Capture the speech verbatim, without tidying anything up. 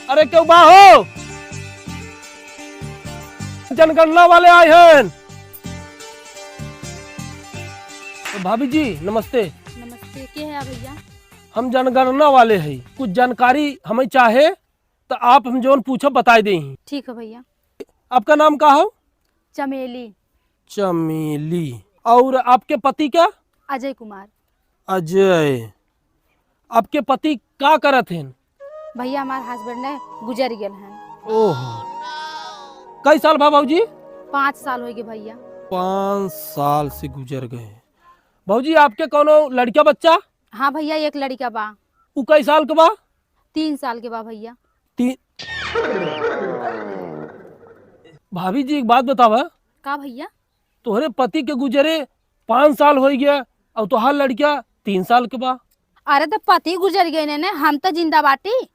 अरे केउ बा हो? जनगणना वाले आए हैं। तो भाभी जी नमस्ते। नमस्ते, के है भैया? हम जनगणना वाले हैं, कुछ जानकारी हमें चाहे, तो आप हम जौन पूछब बताए देही। ठीक है भैया। आपका नाम का हो? चमेली। चमेली। और आपके पति का? अजय कुमार। अजय। आपके पति का करत हैं? भैया, हमार husband ने गुजर गेल हैं। ओह, कई साल भा भौजी? पाँच साल होइ गए भैया। पाँच साल से गुजर गए। भौजी, आपके कौनो लड़का बच्चा? हाँ भैया, एक लड़का बा। उ कई साल के बा? तीन साल के बा भैया। तीन। भाभी जी, एक बात बतावा। का भैया? तोहरे पति के गुजरे पाँच साल होइ गया और तोहार लड़का तीन साल के बा। अरे, तो पति गुजर गए ने, ने, हम तो जिंदा बाटी।